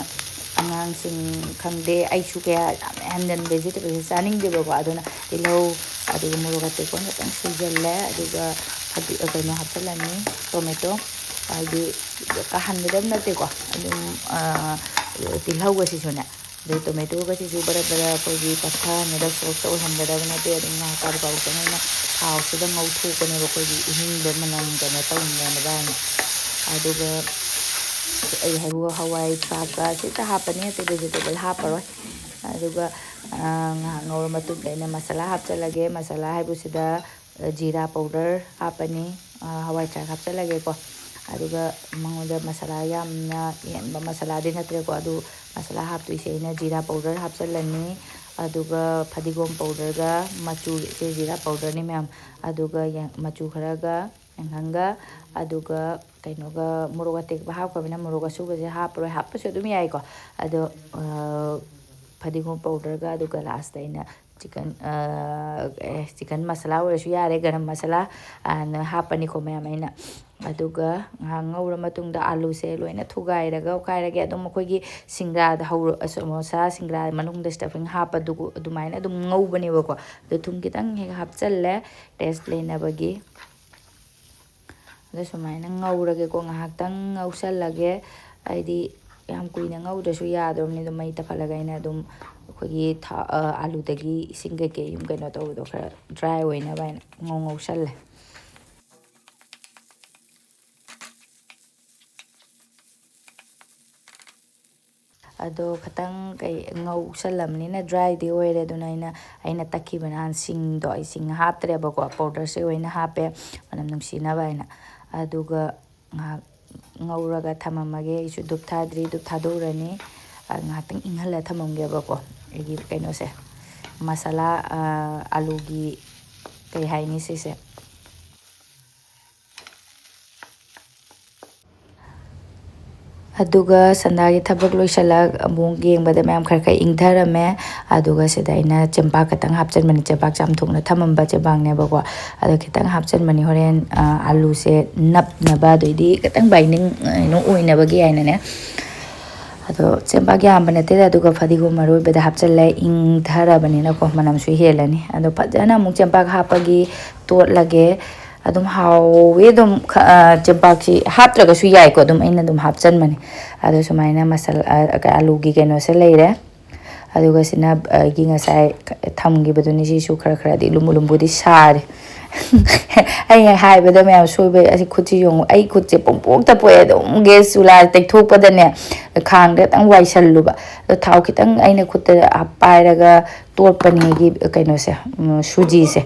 ꯑꯉꯥꯡꯁꯤꯡ ꯈꯪꯗꯦ, ꯑꯩꯁꯨ ꯀꯌꯥ ꯌꯥꯝ ꯍꯦꯟꯖꯟ vegetableꯁꯦ ꯆꯥꯅꯤꯡꯗꯦꯕꯀꯣ꯫ ꯑꯗꯨꯅ ꯇꯤꯜꯍꯧ, ꯑꯗꯨꯒ ꯃꯣꯔꯣꯛ ꯑꯇꯦꯛꯄ ꯈꯤꯇꯪ ꯁꯣꯏꯖꯜꯂꯦ꯫ ꯑꯗꯨꯒ ꯐꯗꯤ-, ꯀꯩꯅꯣ ꯍꯥꯞꯆꯤꯜꯂꯅꯤ, tomato꯫ ꯍꯥꯏꯗꯤ ꯀꯥꯍꯟꯒꯗꯕ ꯅꯠꯇꯦꯀꯣ꯫ ꯑꯗꯨꯝ, ꯑ, ꯇꯤꯜꯍꯧꯒꯁꯤꯁꯨꯅꯦ, ꯑꯗꯩ tomatoꯒꯁꯤꯁꯨ ꯕꯔ ꯕꯔ ꯑꯩꯈꯣꯏꯒꯤ ꯄꯠꯊꯍꯟꯒꯗꯕ, soft ꯑꯣꯏꯍꯟꯒꯗꯕ ꯅꯠꯇꯦ꯫ ꯑꯗꯨꯝ ꯉꯥ ꯀꯥꯕꯛ ꯀꯥꯕꯛꯇꯪ ꯑꯩꯅ ꯊꯥꯎꯁꯤꯗ ꯉꯧꯊꯣꯛꯄꯅꯦꯕ, ꯑꯩꯈꯣꯏꯒꯤ ꯏꯍꯤꯡꯕ ꯃꯅꯝ ꯀꯩꯅꯣ ꯇꯧꯅꯅꯕ ꯍꯥꯏꯅ꯫ ꯑꯗꯨꯒ ꯑꯩ ꯍꯥꯏꯕꯨ ꯍꯋꯥꯏ ꯊ꯭ꯔꯥꯛꯀ ꯁꯤꯗ ꯍꯥꯞꯄꯅꯤ, ꯑꯇꯩ vegetable ꯍꯥꯞꯄꯔꯣꯏ꯫ ꯑꯗꯨꯒ, ꯑ, ꯉꯥꯏꯍꯥꯛ ꯉꯧꯔ ꯃꯇꯨꯡꯗ ꯑꯩꯅ ꯃꯁꯥꯂꯥ ꯍꯥꯞꯆꯤꯜꯂꯒꯦ꯫ ꯃꯁꯥꯂꯥ ꯍꯥꯏꯕꯁꯤꯗ ꯖꯤꯔꯥ powder ꯍꯥꯞꯄꯅꯤ, ꯍꯋꯥꯏ ꯊ꯭ꯔꯥꯛ ꯍꯥꯞꯆꯤꯜꯂꯒꯦꯀꯣ꯫ ꯑꯗꯨꯒ ꯃꯉꯣꯟꯗ ꯃꯁꯥꯂꯥ ꯌꯥꯝꯅ ꯍꯦꯟꯕ ꯃꯁꯥꯂꯥꯗꯤ ꯅꯠꯇ꯭ꯔꯦꯀꯣ꯫ ꯑꯗꯨ ꯃꯁꯥꯂꯥ ꯍꯥꯞꯇꯣꯏꯁꯦ ꯑꯩꯅ ꯖꯤꯔꯥ powder ꯍꯥꯞꯆꯤꯜꯂꯅꯤ, ꯑꯗꯨꯒ ꯐꯗꯤꯒꯣꯝ powderꯒ ꯃꯆꯨ, ꯁꯦ ꯖꯤꯔꯥ powderꯅꯤ ꯃꯌꯥꯝ, ꯑꯗꯨꯒ ꯌꯥ-, ꯃꯆꯨ ꯈꯔꯒ, ꯌꯥꯏꯉꯪꯒ, ꯑꯗꯨꯒ ꯀꯩꯅꯣꯒ, ꯃꯣꯔꯣꯛ ꯑꯇꯦꯛꯄ ꯍꯥꯞꯈ꯭ꯔꯕꯅꯤꯅ ꯃꯣꯔꯣꯛ ꯑꯁꯨꯕꯁꯦ ꯍꯥꯞꯄꯔꯣꯏ, ꯍꯥꯞꯄꯁꯨ ꯑꯗꯨꯝ ꯌꯥꯏꯀꯣ꯫ ꯑꯗꯣ, ꯑ, ꯐꯗꯤꯒꯣꯝ powderꯒ, ꯑꯗꯨꯒ lastꯇ ꯑꯩꯅ chicken, ꯑ, ꯑꯦ, chicken ꯃꯁꯥꯂꯥ ꯑꯣꯏꯔꯁꯨ ꯌꯥꯔꯦ, ꯒꯔꯝ ꯃꯁꯥꯂꯥ, ꯑ, ꯅ ꯍꯥꯞꯄꯅꯤꯀꯣ ꯃꯌꯥꯝ ꯑꯩꯅ꯫ ꯑꯗꯨꯒ ꯉꯥꯏꯍꯥꯛ ꯉꯧꯔ ꯃꯇꯨꯡꯗ ꯑꯂꯨꯁꯦ ꯂꯣꯏꯅ ꯊꯨꯒꯥꯏꯔꯒ, ꯑꯣꯠꯈꯥꯏꯔꯒ, ꯑꯗꯨꯝ ꯑꯩꯈꯣꯏꯒꯤ ꯁꯤꯡꯒ꯭ꯔꯥꯗ ꯍꯧꯔ-, ꯁꯃꯣꯁꯥ ꯁꯤꯡꯒ꯭ꯔꯥ ꯃꯅꯨꯡꯗ stuffing ꯍꯥꯞꯄꯗꯨ ꯑꯗꯨꯃꯥꯏꯅ ꯑꯗꯨꯝ ꯉꯧꯕꯅꯦꯕꯀꯣ꯫ ꯑꯗꯣ ꯊꯨꯝ ꯈꯤꯇꯪ ꯍꯦꯛ ꯍꯥꯞꯆꯜꯂꯦ, taste ꯂꯩꯅꯕꯒꯤ꯫ ꯑꯗꯣ ꯁꯨꯃꯥꯏꯅ ꯉꯧꯔꯒꯦꯀꯣ, ꯉꯥꯏꯍꯥꯛꯇꯪ ꯉꯧꯁꯜꯂꯒꯦ꯫ ꯍꯥꯏꯗꯤ ꯌꯥꯝ ꯀꯨꯏꯅ ꯉꯧꯗ꯭ꯔꯁꯨ ꯌꯥꯗ꯭ꯔꯕꯅꯤ꯫ ꯑꯗꯨꯝ ꯃꯩ ꯇꯞꯈꯠꯂꯒ ꯑꯩꯅ ꯑꯗꯨꯝ ꯑꯩꯈꯣꯏꯒꯤ ꯊꯥ-, ꯑ, ꯑꯂꯨꯗꯒꯤ ꯏꯁꯤꯡ ꯀꯩꯀꯩ ꯑꯗꯨꯝ ꯀꯩꯅꯣ ꯇꯧꯕꯗꯣ ꯈꯔ dry ꯑꯣꯏꯅꯕ ꯍꯥꯏꯅ ꯉꯧ ꯉꯧꯁꯜꯂꯦ꯫ ꯑꯗꯣ ꯈꯤꯇꯪ ꯀꯩ ꯉꯧꯁꯜꯂꯝꯅꯤꯅ dryꯗꯤ ꯑꯣꯏꯔꯦ꯫ ꯑꯗꯨꯅ ꯑꯩꯅ ꯑꯩꯅ ꯇꯛꯈꯤꯕ ꯅꯍꯥꯟ ꯁꯤꯡꯗꯣ, ꯑꯩ ꯁꯤꯡ ꯍꯥꯞꯇ꯭ꯔꯦꯕꯀꯣ, powderꯁꯦ ꯑꯣꯏꯅ ꯍꯥꯞꯄꯦ, ꯃꯅꯝ ꯅꯨꯡꯁꯤꯅꯕ ꯍꯥꯏꯅ꯫ ꯑꯗꯨꯒ ꯉꯥꯏꯍꯥꯛ ꯉꯧꯔꯒ ꯊꯝꯃꯝꯃꯒꯦ꯫ ꯑꯩꯁꯨ ꯙꯨꯞ ꯊꯥꯗ꯭ꯔꯤ, ꯙꯨꯞ ꯊꯥꯗꯣꯛꯎꯔꯅꯤ꯫ ꯑ, ꯉꯥꯏꯍꯥꯛꯇꯪ ꯏꯪꯍꯜꯂ ꯊꯝꯃꯝꯒꯦꯕꯀꯣ꯫ ꯑꯩꯒꯤ ꯀꯩꯅꯣꯁꯦ, ꯃꯁꯥꯂꯥ, ꯑ, ꯑꯂꯨꯒꯤ ꯀꯩ ꯍꯥꯏꯅꯤ ꯁꯤꯁꯦ꯫ ꯑꯗꯨꯒ ꯁꯟꯗꯥꯒꯤ ꯊꯕꯛ ꯂꯣꯏꯁꯤꯜꯂꯛ ꯑꯃꯨꯛ ꯌꯦꯡꯕꯗ ꯃꯌꯥꯝ ꯈꯔ ꯈꯔ ꯏꯪꯊꯔꯝꯃꯦ꯫ ꯑꯗꯨꯒ ꯁꯤꯗ ꯑꯩꯅ ꯆꯦꯡꯄꯥꯛ ꯈꯛꯇꯪ ꯍꯥꯞꯆꯤꯟꯕꯅꯤ, ꯆꯦꯡꯄꯥꯛ ꯆꯥꯝꯊꯣꯛꯅ ꯊꯝꯃꯝꯕ ꯆꯦꯡꯄꯥꯛꯅꯦꯕꯀꯣ꯫ ꯑꯗꯣ ꯈꯤꯇꯪ ꯍꯥꯞꯆꯤꯟꯕꯅꯤ, ꯍꯣꯔꯦꯟ, ꯑ, ꯑꯂꯨꯁꯦ ꯅꯞꯅꯕ, ꯑꯗꯩꯗꯤ ꯈꯤꯇꯪ binding, ꯀꯩꯅꯣ, ꯑꯣꯏꯅꯕꯒꯤ ꯍꯥꯏꯅꯅꯦ꯫ ꯑꯗꯣ ꯆꯦꯡꯄꯥꯛ ꯌꯥꯝꯕ ꯅꯠꯇꯦꯗ, ꯑꯗꯨꯒ ꯐꯗꯤꯒꯣꯝ ꯑꯔꯣꯏꯕꯗ ꯍꯥꯞꯆꯤꯜꯂꯦ, ꯏꯪꯊꯔꯕꯅꯤꯅꯀꯣ, ꯃꯅꯝꯁꯨ ꯍꯦꯜꯂꯅꯤ꯫ ꯑꯗꯣ ꯐꯖꯅ ꯑꯃꯨꯛ ꯆꯦꯡꯄꯥꯛ ꯍꯥꯞꯄꯒꯤ ꯇꯣꯠꯂꯒꯦ꯫ ꯑꯗꯨꯝ ꯍꯥꯎꯋꯦ ꯑꯗꯨꯝ, ꯈ-, ꯑ, ꯆꯦꯡꯄꯥꯛꯁꯤ ꯍꯥꯞꯇ꯭ꯔꯒꯁꯨ ꯌꯥꯏꯀꯣ, ꯑꯗꯨꯝ ꯑꯩꯅ ꯑꯗꯨꯝ ꯍꯥꯞꯆꯟꯕꯅꯦ꯫ ꯑꯗꯣ ꯁꯨꯃꯥꯏꯅ ꯃꯁꯜ-, ꯑ, ꯑꯂꯨꯒꯤ ꯀꯩꯅꯣꯁꯦ ꯂꯩꯔꯦ꯫ ꯑꯗꯨꯒ ꯁꯤꯅ ꯑꯩꯒꯤ ꯉꯁꯥꯏ ꯊꯝꯈꯤꯕꯗꯨꯅꯤ, ꯁꯤꯁꯨ ꯈꯔ ꯈꯔꯗꯤ ꯂꯨꯝꯕꯨ ꯂꯨꯝꯕꯨꯗꯤ ꯁꯥꯔꯦ꯫ ꯑꯩ ꯍꯥꯏꯕꯗ ꯃꯌꯥꯝ ꯁꯣꯏꯕ, ꯑꯁꯤ ꯈꯨꯠꯁꯤ ꯌꯦꯡꯉꯨ, ꯑꯩ ꯈꯨꯠꯁꯦ ꯄꯣꯡꯄꯣꯛꯇ ꯄꯣꯛꯑꯦ, ꯑꯗꯨꯝ gas ꯆꯨꯂꯥ ꯇꯩꯊꯣꯛꯄꯗꯅꯦ, ꯈꯥꯡꯗ ꯈꯤꯇꯪ ꯋꯥꯏꯁꯜꯂꯨꯕ꯫ ꯑꯗꯣ ꯊꯥꯎ ꯈꯤꯇꯪ ꯑꯩꯅ ꯈꯨꯠꯇ ꯄꯥꯏꯔꯒ ꯇꯣꯠꯄꯅꯦ ꯑꯩꯒꯤ ꯀꯩꯅꯣꯁꯦ, ꯎꯝ, ꯁꯨꯖꯤꯁꯦ꯫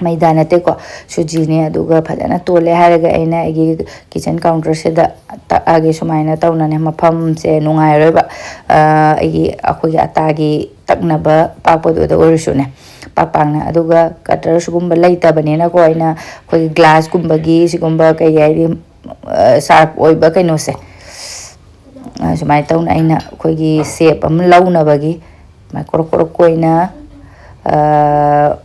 ꯃꯩꯗꯥ ꯅꯠꯇꯦꯀꯣ, ꯁꯨꯖꯤꯅꯦ꯫ ꯑꯗꯨꯒ ꯐꯖꯅ ꯇꯣꯜꯂꯦ ꯍꯥꯏꯔꯒ ꯑꯩꯅ ꯑꯩꯒꯤ kitchen counterꯁꯤꯗ ꯇꯛꯑꯒꯦ꯫ ꯁꯨꯃꯥꯏꯅ ꯇꯧꯅꯅꯦ, ꯃꯐꯝꯁꯦ ꯅꯨꯡꯉꯥꯏꯔꯣꯏꯕ꯫ ꯑ, ꯑꯩꯒꯤ, ꯑꯩꯈꯣꯏꯒꯤ ꯑꯇꯥꯒꯤ ꯇꯛꯅꯕ ꯄꯥꯛꯄꯗꯨꯗ ꯑꯣꯏꯔꯁꯨꯅꯦ, ꯄꯥꯛ ꯄꯥꯛꯅ꯫ ꯑꯗꯨꯒ cutter ꯁꯤꯒꯨꯝꯕ ꯂꯩꯇꯕꯅꯤꯅꯀꯣ, ꯑꯩꯅ ꯑꯩꯈꯣꯏꯒꯤ glass ꯀꯨꯝꯕꯒꯤ ꯁꯤꯒꯨꯝꯕ ꯀꯩ ꯍꯥꯏꯗꯤ, ꯑ, sharp ꯑꯣꯏꯕ ꯀꯩꯅꯣꯁꯦ, ꯑ, ꯁꯨꯃꯥꯏꯅ ꯇꯧꯅ ꯑꯩꯅ ꯑꯩꯈꯣꯏꯒꯤ shape ꯑꯃ ꯂꯧꯅꯕꯒꯤ ꯁꯨꯃꯥꯏꯅ ꯀꯣꯔꯣꯛ ꯀꯣꯔꯣꯛ ꯀꯣꯏꯅ, ꯑ,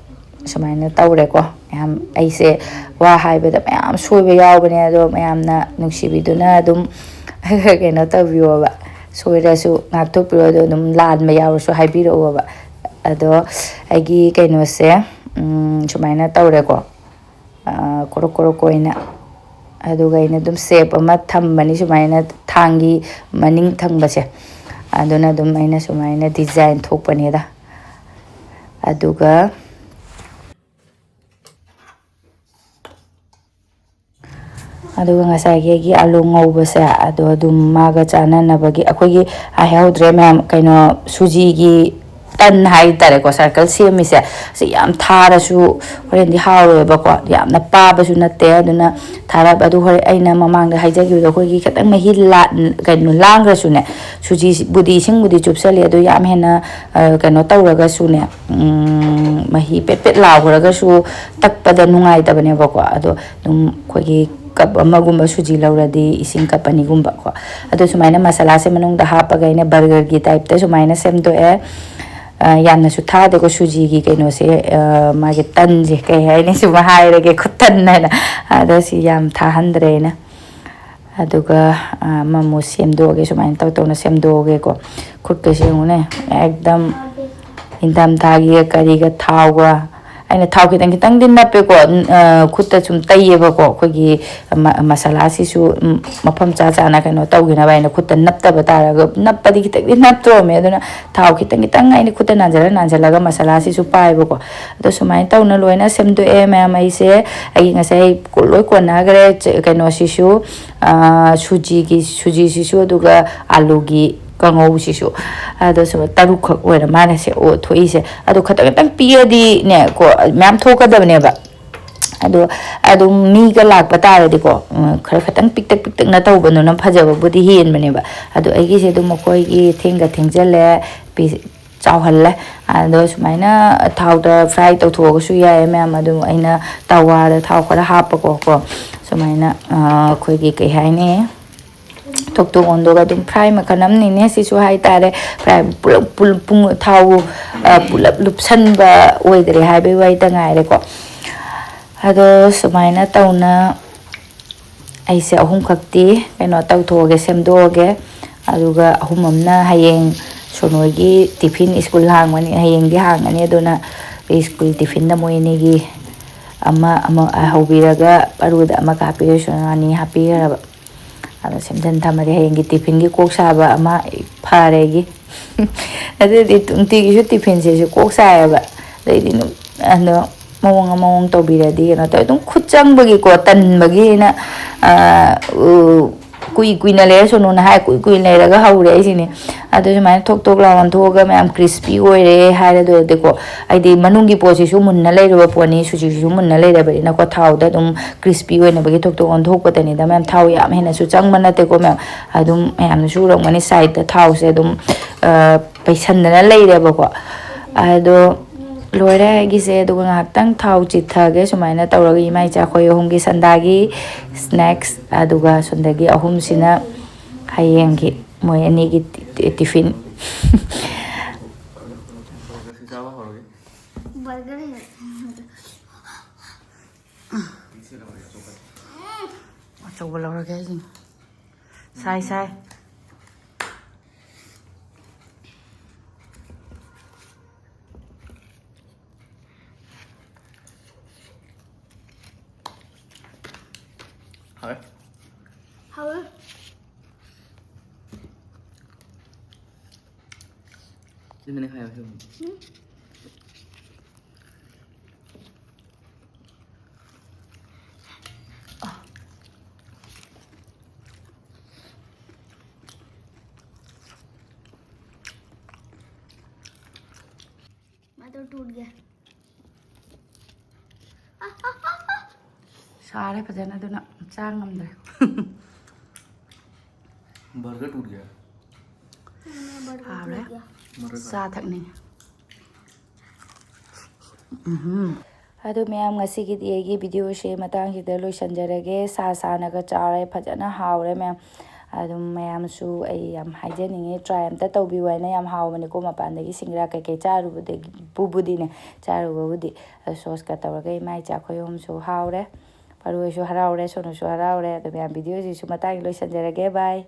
ꯁꯨꯃꯥꯏꯅ ꯇꯧꯔꯦꯀꯣ꯫ ꯃꯌꯥꯝ ꯑꯩꯁꯦ ꯋꯥ ꯍꯥꯏꯕꯗ ꯃꯌꯥꯝ ꯁꯣꯏꯕ ꯌꯥꯎꯕꯅꯦ, ꯑꯗꯣ ꯃꯌꯥꯝꯅ ꯅꯨꯡꯁꯤꯕꯤꯗꯨꯅ ꯑꯗꯨꯝ ꯀꯩꯅꯣ ꯇꯧꯕꯤꯌꯣꯕ꯫ ꯁꯣꯏꯔꯁꯨ ꯉꯥꯛꯊꯣꯛꯄꯤꯔꯣ, ꯑꯗꯣ ꯑꯗꯨꯝ ꯂꯥꯟꯕ ꯌꯥꯎꯔꯁꯨ ꯍꯥꯏꯕꯤꯔꯛꯑꯣꯕ꯫ ꯑꯗꯣ ꯑꯩꯒꯤ ꯀꯩꯅꯣꯁꯦ, ꯎꯝ, ꯁꯨꯃꯥꯏꯅ ꯇꯧꯔꯦꯀꯣ꯫ ꯑ, ꯀꯣꯔꯣꯛ ꯀꯣꯔꯣꯛ ꯑꯣꯏꯅ꯫ ꯑꯗꯨꯒ ꯑꯩꯅ ꯑꯗꯨꯝ shape ꯑꯃ ꯊꯝꯕꯅꯤ, ꯁꯨꯃꯥꯏꯅ ꯊꯥꯡꯒꯤ ꯃꯅꯤꯡ ꯊꯪꯕꯁꯦ꯫ ꯑꯗꯨꯅ ꯑꯗꯨꯝ ꯑꯩꯅ ꯁꯨꯃꯥꯏꯅ design ꯊꯣꯛꯄꯅꯤꯗ꯫ ꯑꯗꯨꯒ ꯑꯗꯨꯒ ꯉꯁꯥꯏꯒꯤ ꯑꯩꯒꯤ ꯑꯥꯂꯨ ꯉꯧꯕꯁꯦ, ꯑꯗꯣ ꯑꯗꯨꯝ ꯃꯥꯒ ꯆꯥꯅꯅꯕꯒꯤ ꯑꯩꯈꯣꯏꯒꯤ ꯍꯥꯏꯍꯧꯗ꯭ꯔꯦ ꯃꯌꯥꯝ, ꯀꯩꯅꯣ, ꯁꯨꯖꯤꯒꯤ ꯇꯟ ꯍꯥꯏꯇꯥꯔꯦꯀꯣ, ꯁꯔꯀꯜ ꯁꯦꯝꯃꯤꯁꯦ꯫ ꯁꯤ ꯌꯥꯝ ꯊꯥꯔꯁꯨ ꯍꯣꯔꯦꯟꯗꯤ ꯍꯥꯎꯔꯣꯏꯕꯀꯣ, ꯌꯥꯝꯅ ꯄꯥꯕꯁꯨ ꯅꯠꯇꯦ꯫ ꯑꯗꯨꯅ ꯊꯥꯔꯞ ꯑꯗꯨ ꯍꯣꯔꯦꯟ ꯑꯩꯅ ꯃꯃꯥꯡꯗ ꯍꯥꯏꯖꯈꯤꯕꯗꯣ, ꯑꯩꯈꯣꯏꯒꯤ ꯈꯤꯇꯪ ꯃꯍꯤ ꯂꯥ-, ꯀꯩꯅꯣ, ꯂꯥꯡꯈ꯭ꯔꯁꯨꯅꯦ, ꯁꯨꯖꯤꯕꯨꯗꯤ ꯏꯁꯤꯡꯕꯨꯗꯤ ꯆꯨꯞꯁꯜꯂꯤ, ꯑꯗꯨ ꯌꯥꯝ ꯍꯦꯟꯅ, ꯑ, ꯀꯩꯅꯣ ꯇꯧꯔꯒꯁꯨꯅꯦ, ꯎꯝ, ꯃꯍꯤ ꯄꯦꯠ ꯄꯦꯠ ꯂꯥꯎꯈ꯭ꯔꯒꯁꯨ ꯇꯛꯄꯗ ꯅꯨꯡꯉꯥꯏꯇꯕꯅꯦꯕꯀꯣ꯫ ꯑꯗꯣ ꯑꯗꯨꯝ ꯑꯩꯈꯣꯏꯒꯤ ꯀꯞ ꯑꯃꯒꯨꯝꯕ ꯁꯨꯖꯤ ꯂꯧꯔꯗꯤ ꯏꯁꯤꯡ ꯀꯞ ꯑꯅꯤꯒꯨꯝꯕ ꯀꯣ꯫ ꯑꯗꯣ ꯁꯨꯃꯥꯏꯅ ꯃꯁꯥꯂꯥꯁꯦ ꯃꯅꯨꯡꯗ ꯍꯥꯞꯄꯒ ꯑꯩꯅ ꯕꯔꯒꯔꯒꯤ ꯇꯥꯏꯞꯇ ꯁꯨꯃꯥꯏꯅ ꯁꯦꯝꯗꯣꯛꯑꯦ꯫ ꯑ, ꯌꯥꯝꯅꯁꯨ ꯊꯥꯗꯦꯀꯣ ꯁꯨꯖꯤꯒꯤ ꯀꯩꯅꯣꯁꯦ, ꯑ, ꯃꯥꯒꯤ ꯇꯟꯁꯦ, ꯀꯩ ꯍꯥꯏꯅꯤ, ꯁꯨꯝ ꯍꯥꯏꯔꯒꯦ, ꯈꯨꯇꯟ ꯍꯥꯏꯅ꯫ ꯑꯗꯣ ꯁꯤ ꯌꯥꯝ ꯊꯥꯍꯟꯗ꯭ꯔꯦ ꯑꯩꯅ꯫ ꯑꯗꯨꯒ, ꯑ, ꯑꯃꯃꯨꯛ ꯁꯦꯝꯗꯣꯛꯑꯒꯦ, ꯁꯨꯃꯥꯏꯅ ꯇꯧ ꯇꯧꯅ ꯁꯦꯝꯗꯣꯛꯑꯒꯦꯀꯣ꯫ ꯈꯨꯠꯀꯁꯦ ꯌꯦꯡꯉꯨꯅꯦ, ꯑꯦꯛꯗꯝ ꯏꯪꯊꯝꯊꯥꯒꯤ ꯀꯔꯤꯒ ꯊꯥꯎꯒ, ꯑꯩꯅ ꯊꯥꯎ ꯈꯤꯇꯪ ꯈꯤꯇꯪꯗꯤ ꯅꯞꯄꯦꯀꯣ, ꯎꯝ, ꯑ, ꯈꯨꯠꯇ ꯁꯨꯝ ꯇꯩꯌꯦꯕꯀꯣ, ꯑꯩꯈꯣꯏꯒꯤ ꯃ-, ꯃꯁꯥꯂꯥꯁꯤꯁꯨ, ꯎꯝ, ꯃꯐꯝ ꯆꯥ ꯆꯥꯅ ꯀꯩꯅꯣ ꯇꯧꯈꯤꯅꯕ ꯍꯥꯏꯅ ꯈꯨꯠꯇ ꯅꯞꯇꯕ ꯇꯥꯔꯒ, ꯅꯞꯄꯗꯤ ꯈꯤꯇꯪꯗꯤ ꯅꯞꯇꯣꯔꯝꯃꯦ, ꯑꯗꯨꯅ ꯊꯥꯎ ꯈꯤꯇꯪ ꯈꯤꯇꯪ ꯑꯩꯅ ꯈꯨꯠꯇ ꯅꯥꯟꯁꯤꯜꯂ ꯅꯥꯟꯁꯤꯜꯂꯒ ꯃꯁꯥꯂꯥꯁꯤꯁꯨ ꯄꯥꯏꯕꯀꯣ꯫ ꯑꯗꯣ ꯁꯨꯃꯥꯏꯅ ꯇꯧꯅ ꯂꯣꯏꯅ ꯁꯦꯝꯗꯣꯛꯑꯦ ꯃꯌꯥꯝ꯫ ꯑꯩꯁꯦ ꯑꯩꯒꯤ ꯉꯁꯥꯏ ꯀꯣ-, ꯂꯣꯏ ꯀꯣꯟꯅꯈ꯭ꯔꯦ꯫ ꯆ-, ꯀꯩꯅꯣꯁꯤꯁꯨ, ꯑ, ꯁꯨꯖꯤꯒꯤ, ꯁꯨꯖꯤꯁꯤꯁꯨ, ꯑꯗꯨꯒ ꯑꯥꯂꯨꯒꯤ ꯀꯥꯡꯉꯧꯁꯤꯁꯨ꯫ ꯑꯗꯣ ꯁꯨꯝ ꯇꯔꯨꯛꯈꯛ ꯑꯣꯏꯔ ꯃꯥꯅ ꯁꯦ ꯑꯣ-, ꯊꯣꯛꯏꯁꯦ꯫ ꯑꯗꯣ ꯈꯇꯪ ꯈꯇꯪ ꯄꯤꯔꯗꯤꯅꯦ ꯀꯣ, ꯃꯌꯥꯝ ꯊꯣꯛꯀꯗꯕꯅꯦꯕ꯫ ꯑꯗꯣ ꯑꯗꯨꯝ ꯃꯤꯒ ꯂꯥꯛꯄ ꯇꯥꯔꯗꯤꯀꯣ, ꯎꯝ, ꯈꯔ ꯈꯇꯪ ꯄꯤꯛꯇꯛ ꯄꯤꯛꯇꯛꯅ ꯇꯧꯕꯗꯨꯅ ꯐꯖꯕꯕꯨꯗꯤ ꯍꯦꯟꯕꯅꯦꯕ꯫ ꯑꯗꯣ ꯑꯩꯒꯤꯁꯦ ꯑꯗꯨꯝ ꯑꯩꯈꯣꯏꯒꯤ ꯊꯦꯡꯒ ꯊꯦꯡꯖꯜꯂꯦ, ꯄꯤ-, ꯆꯥꯎꯍꯜꯂꯦ꯫ ꯑꯗꯣ ꯁꯨꯃꯥꯏꯅ ꯊꯥꯎꯗ ꯐ꯭ꯔꯥꯏ ꯇꯧꯊꯣꯛꯑꯒꯁꯨ ꯌꯥꯏꯌꯦ ꯃꯌꯥꯝ꯫ ꯑꯗꯨꯝ ꯑꯩꯅ ꯇꯋꯥꯗ ꯊꯥꯎ ꯈꯔ ꯍꯥꯞꯄꯀꯣ, ꯀꯣ, ꯁꯨꯃꯥꯏꯅ, ꯑ, ꯑꯩꯈꯣꯏꯒꯤ ꯀꯩ ꯍꯥꯏꯅꯤ, ꯊꯣꯛ ꯊꯣꯛ ꯑꯣꯟꯗꯣꯛꯑꯒ ꯑꯗꯨꯝ ꯐ꯭ꯔꯥꯏ ꯃꯈꯜ ꯑꯃꯅꯤꯅꯦ ꯁꯤꯁꯨ ꯍꯥꯏꯇꯥꯔꯦ꯫ ꯐ꯭ꯔꯥꯏ ꯄꯨꯂꯞ, ꯄꯨꯂꯞ, ꯄꯨꯡ-, ꯊꯥꯎ, ꯑ, ꯄꯨꯂꯞ ꯂꯨꯞꯁꯟꯕ ꯑꯣꯏꯗ꯭ꯔꯦ ꯍꯥꯏꯕꯒꯤ ꯋꯥꯔꯤꯗ ꯉꯥꯏꯔꯦꯀꯣ꯫ ꯑꯗꯣ ꯁꯨꯃꯥꯏꯅ ꯇꯧꯅ ꯑꯩꯁꯦ ꯑꯍꯨꯝꯈꯛꯇꯤ ꯀꯩꯅꯣ ꯇꯧꯊꯣꯛꯑꯒꯦ, ꯁꯦꯝꯗꯣꯛꯑꯒꯦ꯫ ꯑꯗꯨꯒ ꯑꯍꯨꯝ ꯑꯃꯅ ꯍꯌꯦꯡ ꯁꯣꯅꯣꯏꯒꯤ ꯇꯤꯐꯤꯟ, ꯁ꯭ꯀꯨꯜ ꯍꯥꯡꯕꯅꯤ, ꯍꯌꯦꯡꯗꯤ ꯍꯥꯡꯉꯅꯤ, ꯑꯗꯨꯅ ꯁ꯭ꯀꯨꯜ ꯇꯤꯐꯤꯟꯗ ꯃꯣꯏ ꯑꯅꯤꯒꯤ ꯑꯃ, ꯑꯃ ꯍꯧꯕꯤꯔꯒ ꯑꯔꯨꯗ ꯑꯃ ꯀꯥꯞꯄꯤꯔ ꯁꯣꯅꯣ ꯑꯅꯤ ꯍꯥꯞꯄꯤꯈ꯭ꯔꯕ꯫ ꯑꯗꯣ ꯁꯦꯝꯖꯤꯟ ꯊꯝꯃꯗꯤ ꯍꯌꯦꯡꯒꯤ ꯇꯤꯐꯤꯟꯒꯤ ꯀꯣꯛ ꯁꯥꯕ ꯑꯃ ꯐꯔꯦ ꯑꯩꯒꯤ꯫ ꯑꯗꯨꯗꯤ ꯅꯨꯡꯇꯤꯒꯤꯁꯨ ꯇꯤꯐꯤꯟꯁꯤꯁꯨ ꯀꯣꯛ ꯁꯥꯏꯌꯦꯕ꯫ ꯑꯗꯩꯗꯤ ꯅꯨ-, ꯑꯗꯣ ꯃꯑꯣꯡ ꯑꯃ ꯃꯑꯣꯡ ꯇꯧꯕꯤꯔꯗꯤ ꯀꯩꯅꯣ ꯇꯧꯋꯦ꯫ ꯑꯗꯨꯝ ꯈꯨꯠ ꯆꯪꯕꯒꯤꯀꯣ, ꯇꯟꯕꯒꯤ ꯑꯩꯅ, ꯑ, ꯎ, ꯀꯨꯏ ꯀꯨꯏꯅ ꯂꯩꯔꯁꯅꯨꯅ ꯍꯥꯏ, ꯀꯨꯏ ꯀꯨꯏꯅ ꯂꯩꯔꯒ ꯍꯧꯔꯦ ꯑꯩꯁꯤꯅꯦ꯫ ꯑꯗꯨ ꯁꯨꯃꯥꯏꯅ ꯊꯣꯛ ꯊꯣꯛ ꯂꯥꯎ ꯑꯣꯟꯊꯣꯛꯑꯒ ꯃꯌꯥꯝ crispy ꯑꯣꯏꯔꯦ ꯍꯥꯏꯔꯗꯣꯏꯗꯤꯀꯣ, ꯍꯥꯏꯗꯤ ꯃꯅꯨꯡꯒꯤ ꯄꯣꯠꯁꯤꯁꯨ ꯃꯨꯟꯅ ꯂꯩꯔꯨꯕ ꯄꯣꯠꯅꯤ, ꯁꯨꯖꯤꯁꯤꯁꯨ ꯃꯨꯟꯅ ꯂꯩꯔꯕꯅꯤꯅꯀꯣ, ꯊꯥꯎꯗ ꯑꯗꯨꯝ crispy ꯑꯣꯏꯅꯕꯒꯤ ꯊꯣꯛ ꯊꯣꯛ ꯑꯣꯟꯊꯣꯛꯄꯗꯅꯤꯗ ꯃꯌꯥꯝ꯫ ꯊꯥꯎ ꯌꯥꯝ ꯍꯦꯟꯅꯁꯨ ꯆꯪꯕ ꯅꯠꯇꯦꯀꯣ ꯃꯌꯥꯝ꯫ ꯑꯗꯨꯝ ꯃꯌꯥꯝꯅꯁꯨ ꯎꯔꯝꯒꯅꯤ, sideꯇ ꯊꯥꯎꯁꯦ ꯑꯗꯨꯝ, ꯑ, ꯄꯩꯁꯟꯗꯅ ꯂꯩꯔꯦꯕꯀꯣ꯫ ꯑꯗꯣ ꯂꯣꯏꯔꯦ ꯑꯩꯒꯤꯁꯦ꯫ ꯑꯗꯨꯒ ꯉꯥꯏꯍꯥꯛꯇꯪ ꯊꯥꯎ ꯆꯤꯠꯊꯒꯦ꯫ ꯁꯨꯃꯥꯏꯅ ꯇꯧꯔꯒ ꯏꯃꯥ ꯏꯆꯥ ꯑꯩꯈꯣꯏ ꯑꯍꯨꯝꯒꯤ ꯁꯟꯗꯥꯒꯤ snacks, ꯑꯗꯨꯒ ꯁꯣꯝꯗꯒꯤ ꯑꯍꯨꯝꯁꯤꯅ ꯍꯌꯦꯡꯒꯤ ꯃꯣꯏ ꯑꯅꯤꯒꯤ ꯇꯤ-, tiffin꯫ Burger ꯍꯦꯛ꯫ ꯑꯆꯧꯕ ꯂꯧꯔꯒꯦ ꯑꯩꯁꯤꯅ꯫ ꯁꯥꯏ, ꯁꯥꯏ꯫ ꯍꯥꯎꯋꯦ꯫ ꯍꯥꯎꯋꯦ꯫ ꯁꯤꯃꯅꯦ ꯍꯥꯏꯌꯣ, ꯁꯤꯃꯅꯦ꯫ ꯎꯝ꯫ मैं तो टूट गया। ꯁꯥꯔꯦ ꯐꯖꯅ, ꯑꯗꯨꯅ ꯆꯥ ꯉꯝꯗ꯭ꯔꯦ꯫ Burger टूट गया। मैं burger ꯍꯥꯎꯔꯦ꯫ टूट गया। Burger ꯆꯥ ꯊꯛꯅꯤꯡꯉꯦ꯫ ꯎꯝꯍꯨꯝ꯫ ꯑꯗꯣ ꯃꯌꯥꯝ, ꯉꯁꯤꯒꯤꯗꯤ ꯑꯩꯒꯤ videoꯁꯦ ꯃꯇꯥꯡꯁꯤꯗ ꯂꯣꯏꯁꯤꯟꯖꯔꯒꯦ꯫ ꯁꯥ ꯁꯥꯅꯒ ꯆꯥꯔꯦ, ꯐꯖꯅ ꯍꯥꯎꯔꯦ ꯃꯌꯥꯝ꯫ ꯑꯗꯨꯝ ꯃꯌꯥꯝꯁꯨ ꯑꯩ ꯌꯥꯝ ꯍꯥꯏꯖꯅꯤꯡꯉꯤ, try ꯑꯝꯇ ꯇꯧꯕꯤꯌꯨ ꯍꯥꯏꯅ꯫ ꯌꯥꯝ ꯍꯥꯎꯕꯅꯤꯀꯣ, ꯃꯄꯥꯟꯗꯒꯤ ꯁꯤꯡꯒꯔꯥ ꯀꯩꯀꯩ ꯆꯥꯔꯨꯕꯗꯒꯤ, ꯕꯨꯕꯨꯗꯤꯅꯦ, ꯆꯥꯔꯨꯕꯕꯨꯗꯤ꯫ ꯑꯗꯣ sauceꯀ ꯇꯧꯔꯒ ꯏꯃꯥ ꯏꯆꯥ ꯑꯩꯈꯣꯏ ꯑꯍꯨꯝꯁꯨ ꯍꯥꯎꯔꯦ꯫ ꯄꯔꯣꯏꯁꯨ ꯍꯔꯥꯎꯔꯦ, ꯁꯣꯅꯨꯁꯨ ꯍꯔꯥꯎꯔꯦ꯫ ꯑꯗꯣ ꯃꯌꯥꯝ, videoꯁꯤꯁꯨ ꯃꯇꯥꯡꯁꯤꯗ ꯂꯣꯏꯁꯤꯟꯖꯔꯒꯦ꯫ Bye꯫